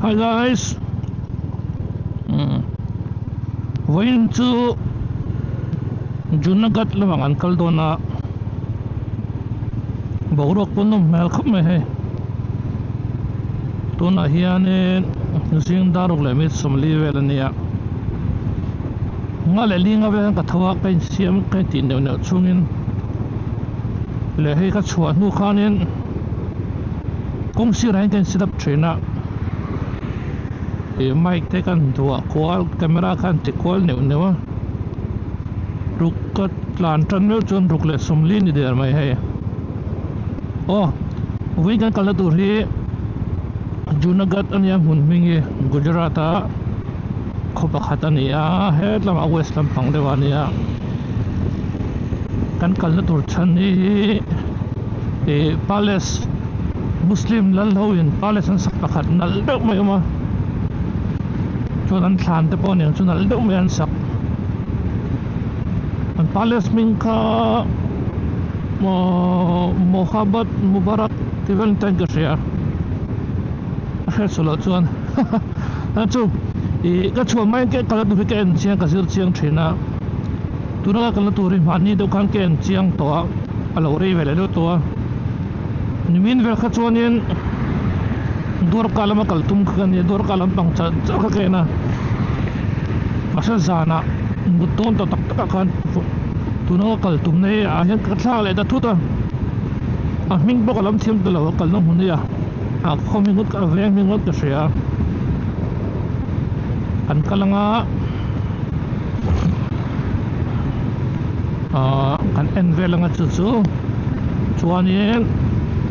Hi guys vawiin chu Junagadh lamah kan kal dawn a boruak pawh nawm hmel khawp mai hei tunah hianin zing dar ruk leh minute 40 vel a nia nga leh linga vel hian ka tho a ka insiam ka intih neuh neuh chungin leh hei ka chhuah hnu khanin Kawng sirah hian ka in set up thin a ih mic te kan duah kual camera khan ti kual neuh neuh a ruk ka tlan tan meuh chuan ruk leh 40 ni der mai hei aw vawiin kan kalna tur hi Junagadh a nia hmun hming hi Gujarat a khaw pakhat a ni a hetlama west lampang deuh a nia kan kalna tur chhan hi ih palace muslim lal ho in palace an sak pakhat nalh deuh mai a awm a chuan an thlan te pawh nen chu nalh deuh mai an sak an palace hming kha maww mohabbat mubarak tih vel ni ta in ka hria a hriat sual loh chuan ha chu ih ka chhuah mai ka kalna tur hi ka en chiang ka zir chiang thin a tuna ka kalna tur hi mahni deuh khan ka en chiang tawh a a lo rei ve leh deuh tawh a nimin vel kha chuanin Dwarka lama kal tum kha ka nia Dwarka lampang char char kha ka en a mahse zanah mut dawn tawh tak takah khan tuna ka kal tumna hi ah hian ka thlak leh ta thut a a hming pawh ka lam thiam ta lo a kalna hmun hi a a khaw hming ngawt a veng hming ngawt ka hria a kan kal anga ahh kan en vel anga chu chu chuanin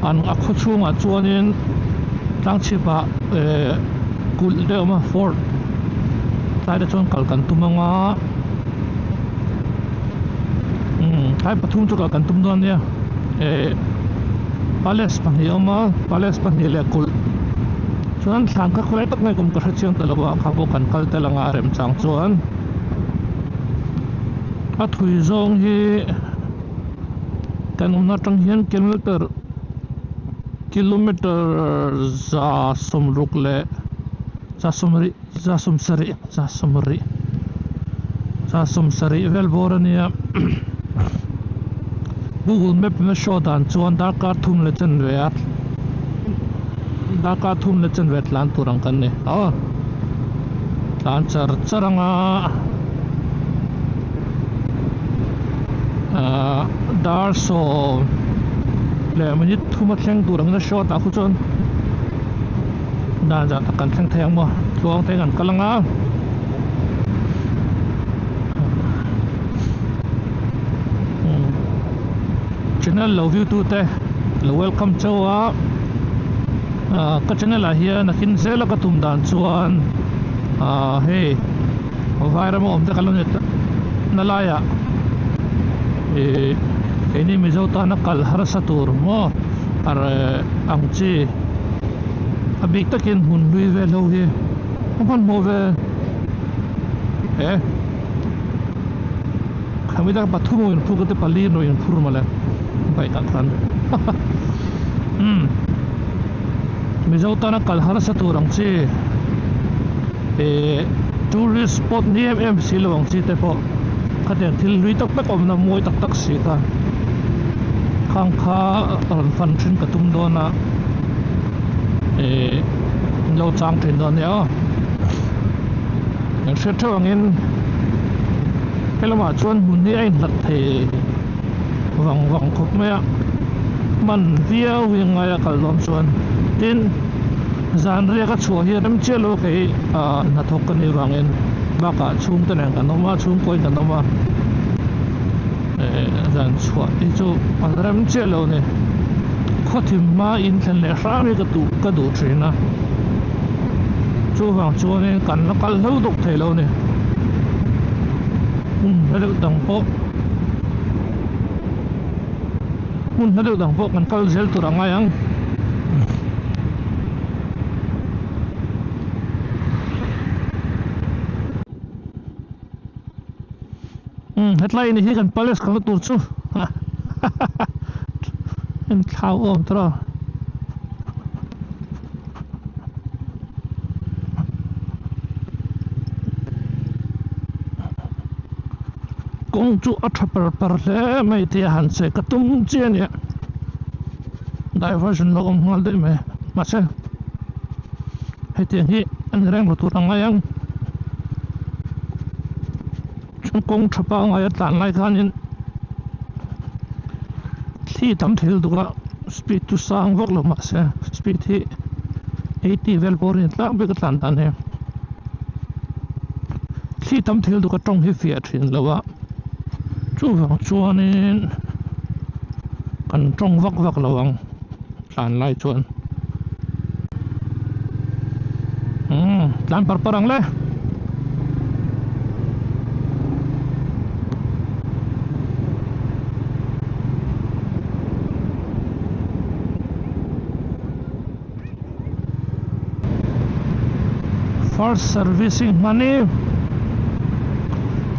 an a khaw chhungah chuanin tlang chhipah eh kulh te a awm a fort tlai te chuan kal kan tum anga umm tlai pathum chu kal kan tum dawn ania eh palace pahnih a awm a palace pahnih leh kulh chuan thlan kha khawlai tak mai ka awm ka hre chiang ta lo a kha pawh kan kal tel anga a remchang chuan. A thui zawng hi kan awmna atang hian kilometer kilometer 160 leh 170 170 170 170 vel bawr a nia google map in a show dan chuan darkar thum leh chanve a darkar thum leh chanve tlan tur ang kan ni aw tlan char char anga. Ahh dar 10 leh minute thum a thleng tur angin a short ah khu chuan dan zah tak kan thleng thei ang maw tluang te kan kal anga channel lo view tu te lo welcome chauh a ahh ka channel ah hian a kin zel a ka tum dan chuan ahh hei. Vairama awm te kan lo ni na laiah ih keini Mizo tana kal harsa tur maw ar ang chi a bik takin hmun hlui vel ho hi a hmanhmawh ve e khami tak pathum a inphur ka te pali an rawn inphur mawle bike ah khan umm Mizo tana kal harsa tur ang chi. Ih tourist spot ni em em si lo ang chi te pawh khatiang thil hlui tak tak awmna mawi tak tak si kha khang kha rawn fan thin ka tum dawn a ih an lo chang thin dawn nia aw kan hriat theuh angin helamah chuan hmun hi a inhlat thei vang vang khawp mai a hman viau hi a ngai a kal dawn chuan tin. Zan riak a chhuah hi rem chiah lo kei ah hnathawk ka nih vangin bakah chhungte nen kan awm a chhungkawiin kan awm a eh zan chhuah hi chu a rem chiah lo a ni khawthim hma in thlen leh hram hi ka duh ka duh thin a chuvang chuanin kan la kal hlo dawk thei lo a ni hmun hla deuh dang pawh hmun hla deuh dang pawh kan kal zel tur a ngai ang. Umm hetlai ni hi kan palace kalna tur chu en thlau awm tawh a. Kawng chu a tha per per hle mai tia han che ka tum chiah a nia. Diversion lo awm nghal daih mai mahse hetiang hi a ni reng lo tur ang ngai ang. Chu kawng tha pangngai a tlan lai khanin thli tam thei lutuk a speed chu sang vak lo mahse speed hi 80 vel pawh a rin tlak bik a tlan dan hi. Thli tam thil duka tawng hi fiah thin lo a, chuvang chuanin kan tawng vak vak lo ang tlan lai chuan umm tlan par par ang le. First servicing hmani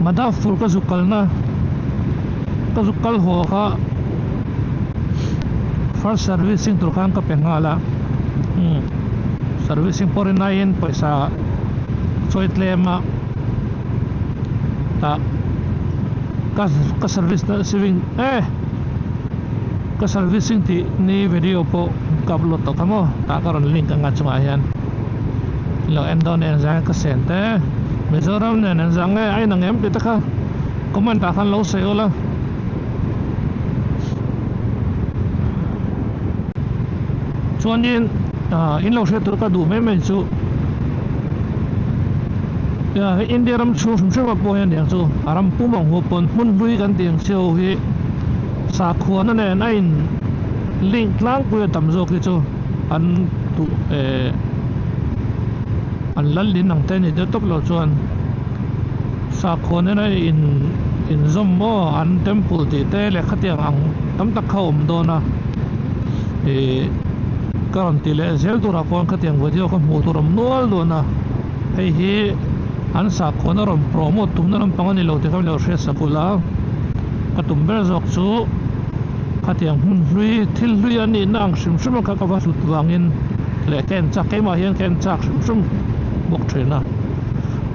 Madhavpur ka zuk kalna ka zuk kal haw kha first servicing tur khan ka pe nghal a umm servicing pawh rin aiin pawisa chawi tlem a tah ka ka service na siving e ka servicing tih ni video pawh ka upload tawh kha maw tah ka rawn link anga chungah hian lo en dawn eng zang ka sen te Mizoram nen eng zang nge a inang em tih te kha comment ah khan lo sawi ula chuanin ah in lo hriat tur ka duh mai mai chu India ram chhung hrim hrim ah pawh hian eng chu a ram pum ang hu pawn hmun hlui kan tih ang chi ho hi sakhuana nen a in link tlangpui a tam zawk hi chu an duh eh an lal in ang te a ni deuh tawp lo chuan sakhuana nen a in inzawm maw an temple tih te leh khatiang ang tam tak kha a awm dawn a ih ka rawn ti leh zel turah pawh khatiang video ka hmuh tur a awm nual dawn a hei hi an sakhuana rawn promote tumna lampang a ni lo tih kha min lo hriat sak ulh a ka tum ber zawk chu. Khatiang hmun hlui, thil hlui a nihna ang hrim hrim a kha ka va hlut vangin leh ka en chak, keimah hian ka en chak hrim hrim bawk thin a.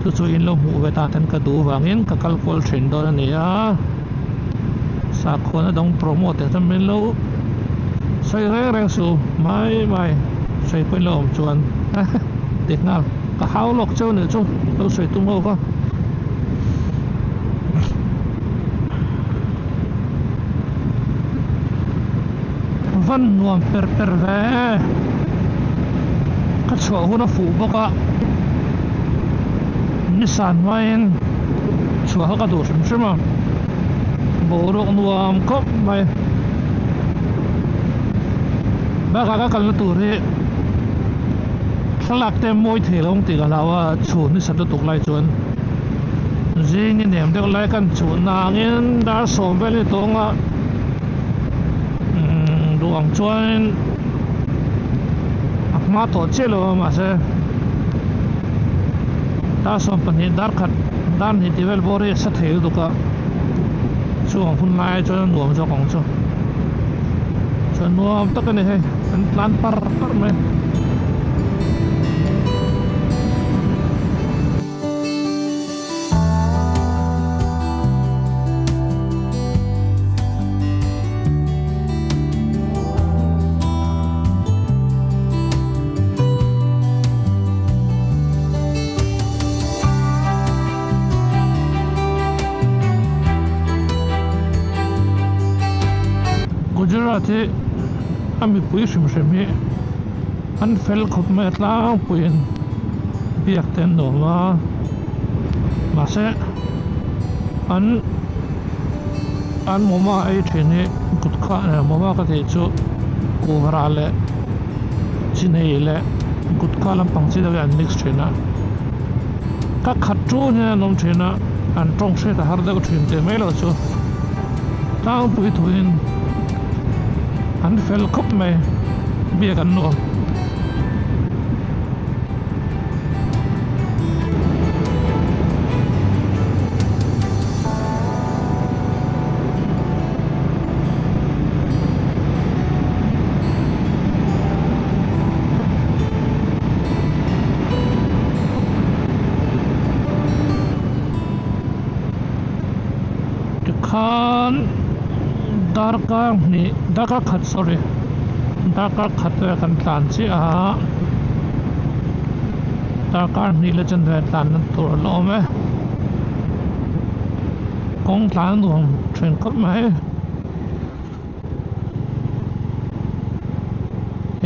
Chu chu in lo hmuh ve ta ten ka duh vangin ka kal kual thin dawn a ni a. Sakhuana dang promote te chuan min lo sawi reng reng suh mai mai sawi pawhin lo awm chuan ti nghal ka hau lawk cheu nih chu lo sawi tum ho kha. Van nuam per per ve ka chhuah hun a fuh bawk a nisan hmain chhuah kha ka duh hrim hrim a boruak nuam khawp mai bakah ka kalna tur hi thlalak te mawi thei lo ang tih ka hlau a chhun ni sat lutuk lai chuan. Zing i nem deuh lai kan chuh nangin dar sawm vel hi tawng a umm duh ang chuanin a hma tawh chiah lo a mahse dar 12 dar khat dar hnih tih vel bawr hi a sa thei lutuk a chung ang hun lai chuan a nuam zawk ang chu chuan nuam tak a ni hei an tlan par par mai. Gujarat hi a mipui hrim hrim hi an fel khawp mai a tlangpuiin. Biak te an nuam a mahse an an mawma ei thin hi kut kha eh mawma ka tih chu kuhra leh chinei leh kut kha lampang chi deuh hi an mix thin a ka khat tun hian an awm thin a an tawng hriat a har deuh thin teh mai loh chu tlangpui thuin an fel khawp mai biak an nuam. Darkar hnih darkar khat sorry darkar khat vel kan tlan chiah a darkar hnih leh chanve tlan na tur a la awm e kawng tlan a nuam thin khawp mai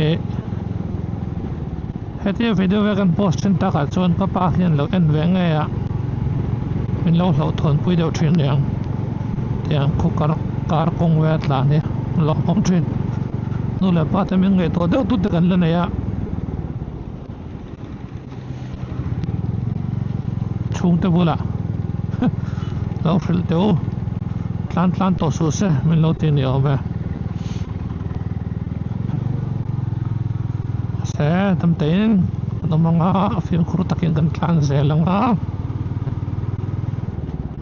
eh hetia video vel kan post thin takah chuan ka pa hian lo en ve ngei a min lo hlauhthawn pui deuh thin aniang tiang khaw kar kar kawng vel tlan hi a lo awm thin nu leh pa te min ngaihtuah deuh tute kan la nei a chhungte bulah lo hrilh teh u tlan tlan tawh suh se min lo ti ni awm e mahse damtein kan awm ang a fimkhur takin kan tlan zel ang a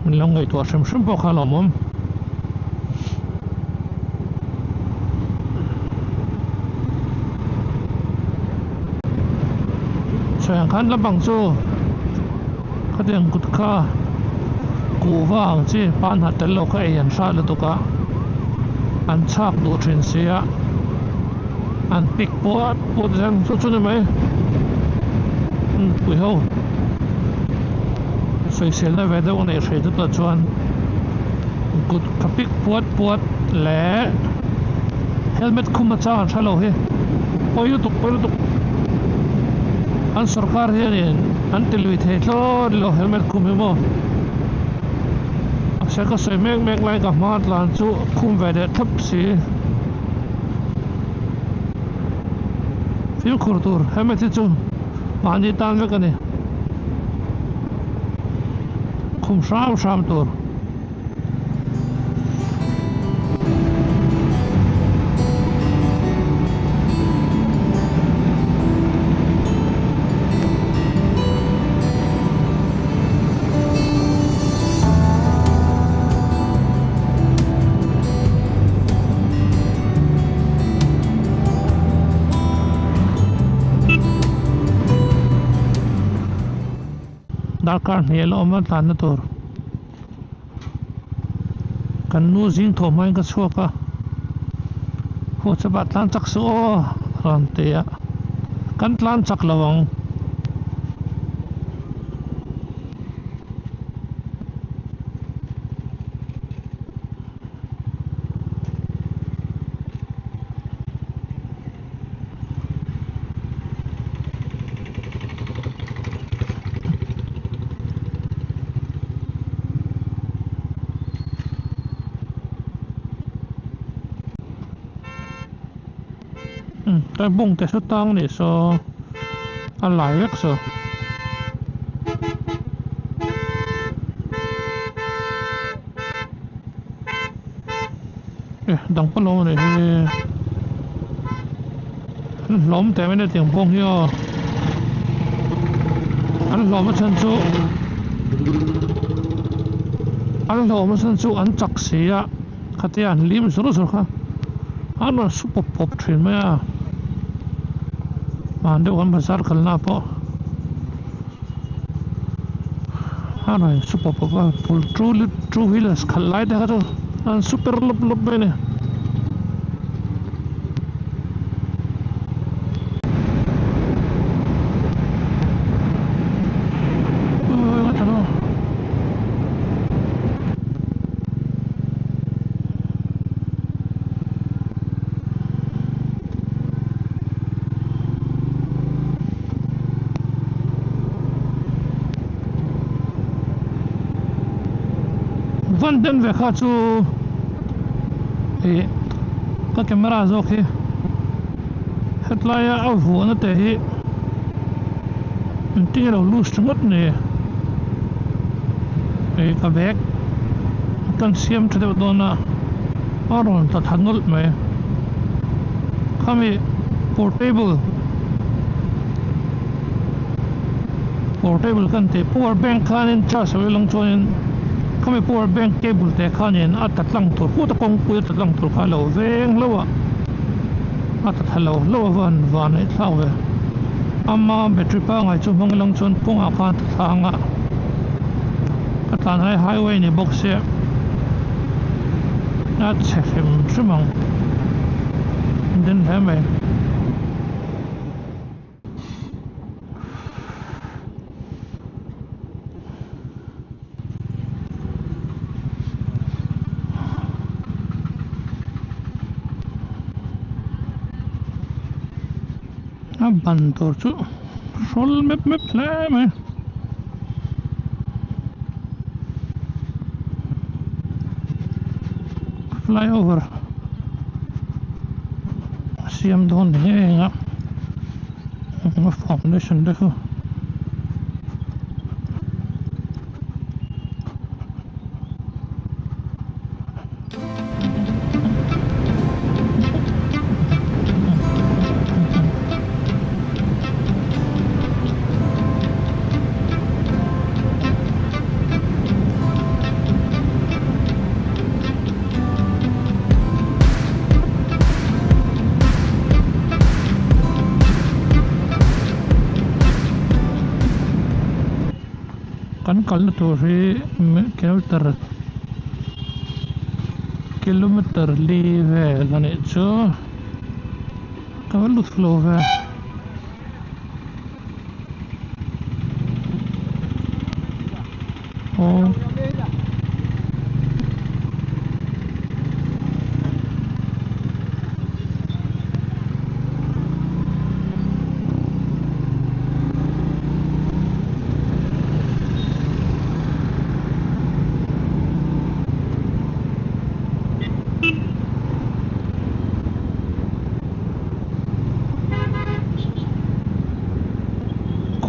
min lo ngaihtuah hrim hrim pawh kha a lawmawm. Chheng khan lampang chu khatiang kut kha kuhva ang chi pan hat tel lo kha ei an hrat lutuk a an chhak duh thin si a an pik puat puat reng chu chu ni mai pui ho sawiselna ve deuh a neih hreh chu tah chuan kut kha pik puat puat leh helmet khum a chang an hre lo hi pawi lutuk pawi lutuk an sorkar hianin an ti lui thei thlawt lo helmet khum hi maw mahse ka sawi mek mek lai ka hma tlan chu khum ve leh thlap si fimkhur tur helmet hi chu mahni tan vek a ni khum hram hram tur. Darkar hnih a la awm a tlanna tur. Kan nu zing thawh hmain ka chhuak a, Haw chawpah tlan chak suh aw a rawn ti a, kan tlan chak lo ang. Umm bawng te hre tang anih saw a lai vek saw. Eh dang pawh lo anih hi an hlawm teh mai a tiang bawng hi aw an hlawm a chhan chu an hlawm a chhan chu an chak si a khatia an lim zawr zawr kha an rawn su pawp pawp thin mai a hman deuh kan bazar kalna pawh. A rawn su pawp pawp a pul two wheelers khalh lai te kha chu an su per lawp lawp mai a ni. Van den ve kha chu ih ka camera zawk hi hetlai a a vuahna te hi engtin nge lo loose ringawt ni ih ka bag kan siam tha deuh dawn a a rawn tla thla nawlh mai khami portable portable kan tih power bank khanin charge a lang chuanin khami power bank cable te khanin a tla tlang tur put a kawngpui a tla tlang tur kha a lo veng hlauh a a tla thla lo hlauh a van van eih thlak ve ama battery pangngai chu hmang lang chuan kawngah khan a tla thla ang a a tlan lai highway ni bawk sia. A chhe hrim hrim ang den hle mai. A ban tur chu hrawl mep mep hle mai. Flyover a siam dawn ni ngei ang a a foundation te khu. Kan kalna tur hi kilometer kilometer li vel a nih chu ka va lut lo ve. Aw.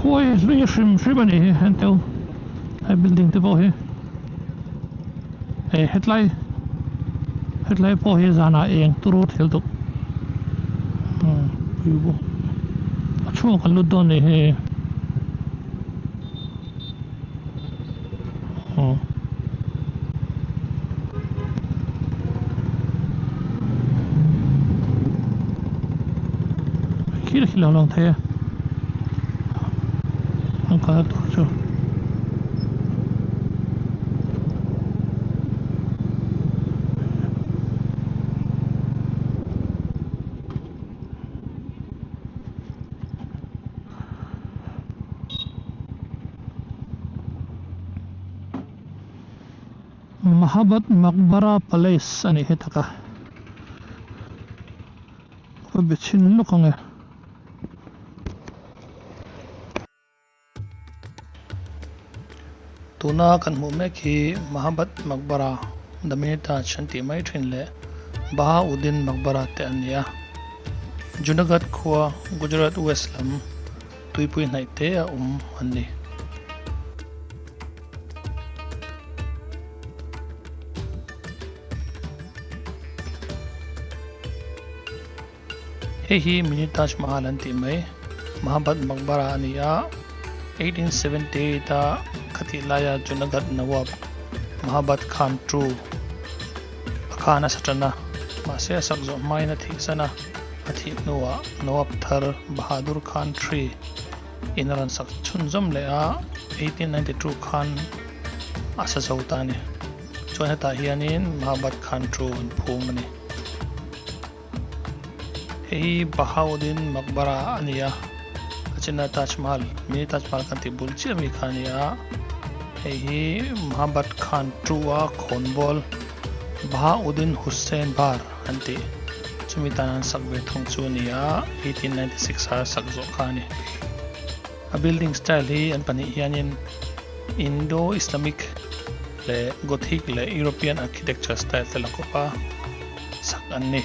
Khuai hlui hrim hrim a nih hi henteu he building te pawh hi he hetlai hetlai pawh hi zanah eng turu thil duh a chhungah kan lut dawn a nih hi aw. Khi khi lo lang thei a an kalna tur chu. Mahabat Maqbara Palace a nih hi tak a. Ka be chhin lawk ang e. Tuna kan hmuh mek hi Mahabat Maqbara, The Mini Taj an tih mai thin leh Bahauddin Maqbara te an ni a. Junagadh khua Gujarat West lam tuipui hnaih te a awm an ni. Hei hi Mini Taj Mahal an tih mai, Mahabat Maqbara a ni a, 1878 a khatih laia Junagadh Nawab Mahabat Khan ii a khan a sa tan a, mahse a sak zawh hmain a thihsan a, a thih hnuah Nawab thar Bahadur Khan ii in a rawn sak chhunzawm leh a, 1892 khan a sa zo ta a ni. Chuan hetah hianin Mahabat Khan ii an phum a ni. Hei hi Bahauddin Maqbara a ni a, a chenna Taj Mahal, mini Taj Mahal kan tih bul chiah mi kha a ni a. Hei hi Mahabat Khan ii a khawnbawl Bahauddin Hussain Bar an tih chumi tan an sak ve thung chu a ni a, 1896 a sak zawh kha a ni. A building style hi an pahnih hianin Indo-Islamic leh Gothic leh European architecture style te la kawp a sak an ni.